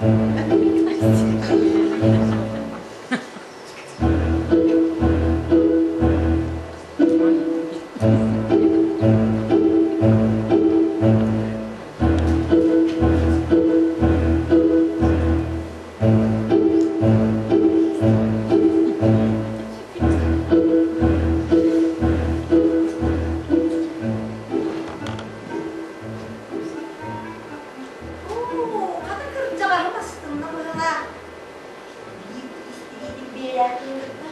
Оо, хата кырдьаҕаһым астынна быһыылаах. Биир истигиитин биэрээхпин кытта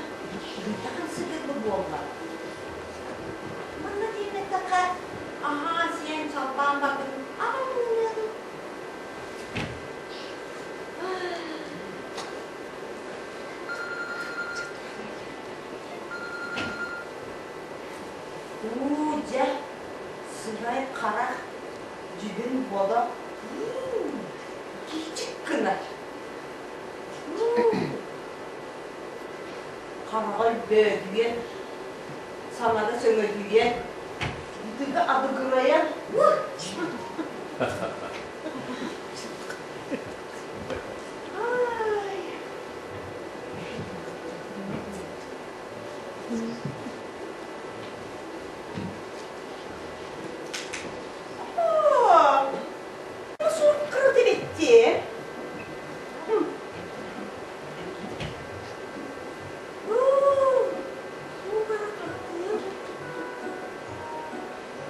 быйдахан сытыарбы буолла. Манна тиийбэтэххэ, аһаан-сиэн чалбаан барбытын аҕам муҥныаҕын. Уу, дьэ, сырай-харах дьүһүн-бодо киичик гынар. Хараҕа өлбөөдүйэн, саҥата сөҥөдүйэн, ытыга абыгырайан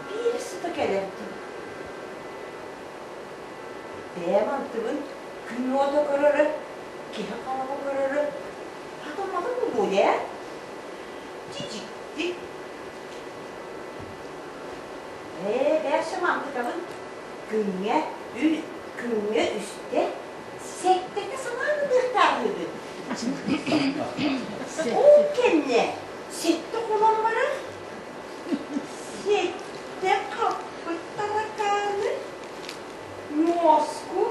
Биир сыта кэлэр дуу. Бэйэм антыбын күн уота көрөрө, киһи хараҕа көрөрө хатамматын буолуо ээ. Дьи-дьикти. Ээ, бээрсэ мантыкабын күҥҥэ күҥҥэ үстэ сэттэтэ санаан ытыахтаах үһүбүн. Ол кэннэ сэттэ хонон баран сэттэ хаппыт таракааны муоску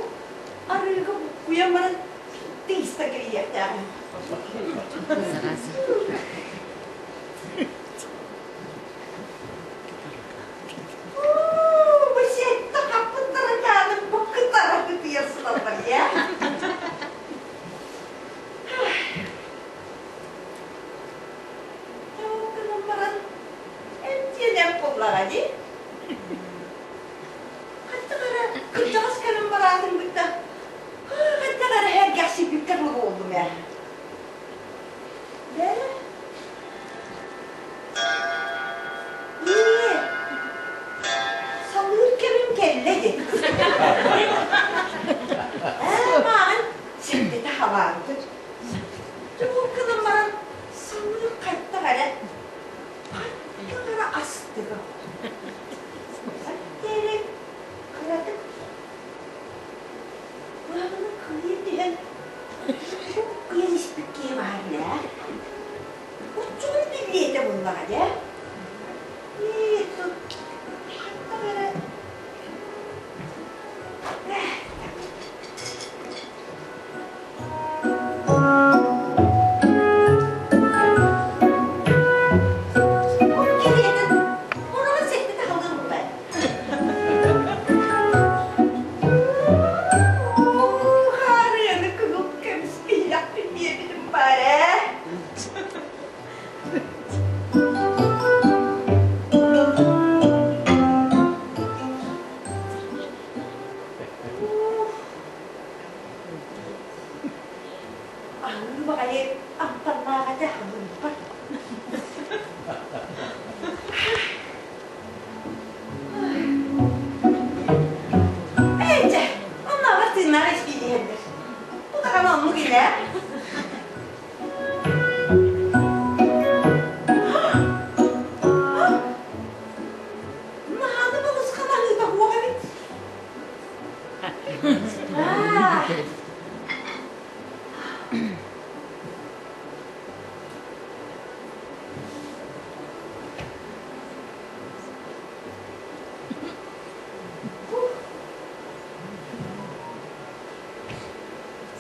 арыыга буккуйан баран тыыста кэрийиэхтээҕим. Бу сэттэ хаппыт таракааным бу кытара кытыйа сыталлар ээ. Ол гынан баран эмтиэнэн буллаҕа дии. Хаттах эрэ кырдьаҕас кэлэн бараатын кытта хаттах эрэ сэргэхсийбиккэ дылы буоллум ээ. Бэрэ Ээ, салыыр кэмим кэллэ дии. Ээ, мааҕын сирдэтэ халаабытым. Туох гынан баран салыыр хаттах эрэ, хаттах эрэ астыга. Эрэ кыратык быһаҕынан кыйа түһэн кыйан испит киһи баар ээ. Оччоҕун биллиэтэ буллаҕа дьэ. Ии, тут хаттах эрэ Ол кэриэтин ураҕа сэттэ таһалыы булла. Хаарыаны кыһыл көмүс биһилэхпин биэрбитим баар ээ. Аһыы баҕайы амтаннаах этэ аһыырбар. Ээ дьэ, оннооҕор тыыннаах испииһэллэр. Бу даҕаны оннук илэ. Наһааны балысхан аһыыта суох эбит.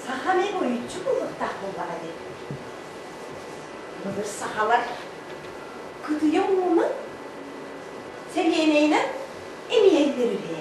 Саха эмиэ ойуччу буолуохтаах буоллаҕа дии. Былыр сахалар кытыйа уунан, … сэлиэнэйинэн эмиһэллэр үһү.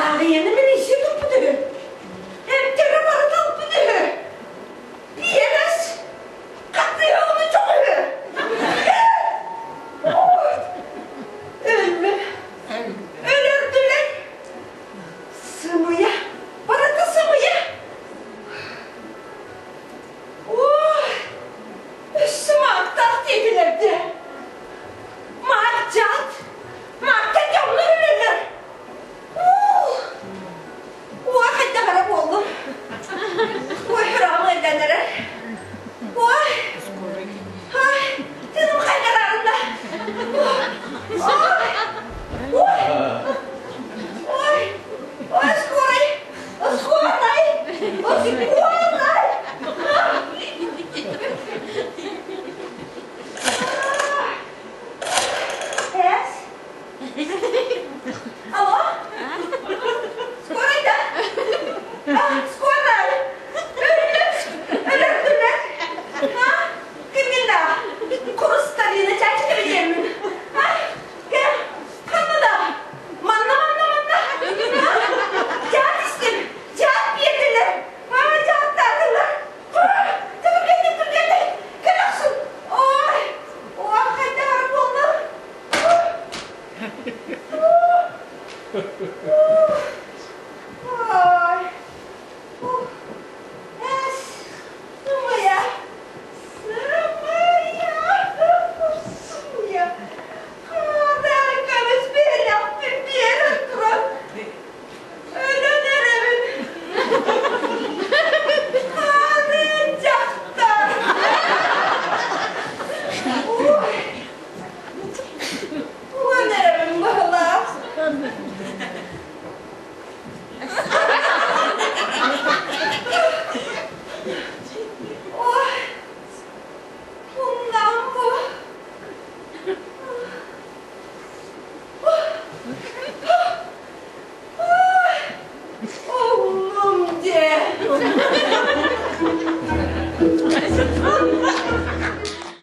Аарыйаны милиция туппут үһү. Эмтэрэ барыта ылбыт үһү. Биэрэс хатыһа ону чох үһү. Өллүм. Өлөрдүлэр. Сымыйа. Барыта сымыйа. Ой, өссө маактаах диэтилэр дии. Маак-дьаат, маактан дьоҥнор өлөллөр. Уа хайдах эрэ буоллум. Ой, хараҕым ыалдьан эрэр. Ой, ай, тыыным хайдах арынна. Ой, ой, ой, ой, скорай, скорай, скорай. Эс? Алло? Скорай да? Скорай! Өллүм! Өлөрдүлэр! А? Кимҥин да? Курусталина чачы диэммин. А? Кэм? Ханна да? Манна, манна, манна! Дьаат истим! Дьаат биэрдилэр! А, дьааттаатылар! Түргэнник, түргэнник! Кэл охсун! Ой! Ой, хайдах буолла? Ой! Эс! Сымыйа! Сымыйа! Сымыйа! Хаатаан көмүс биһилэхпин биэрэн туран өлөн эрэбин. Хаанын дьахтар! Ой! Уон эрэбин быһылаах. Ой! Умнам бу. Ой! Умнум диэн.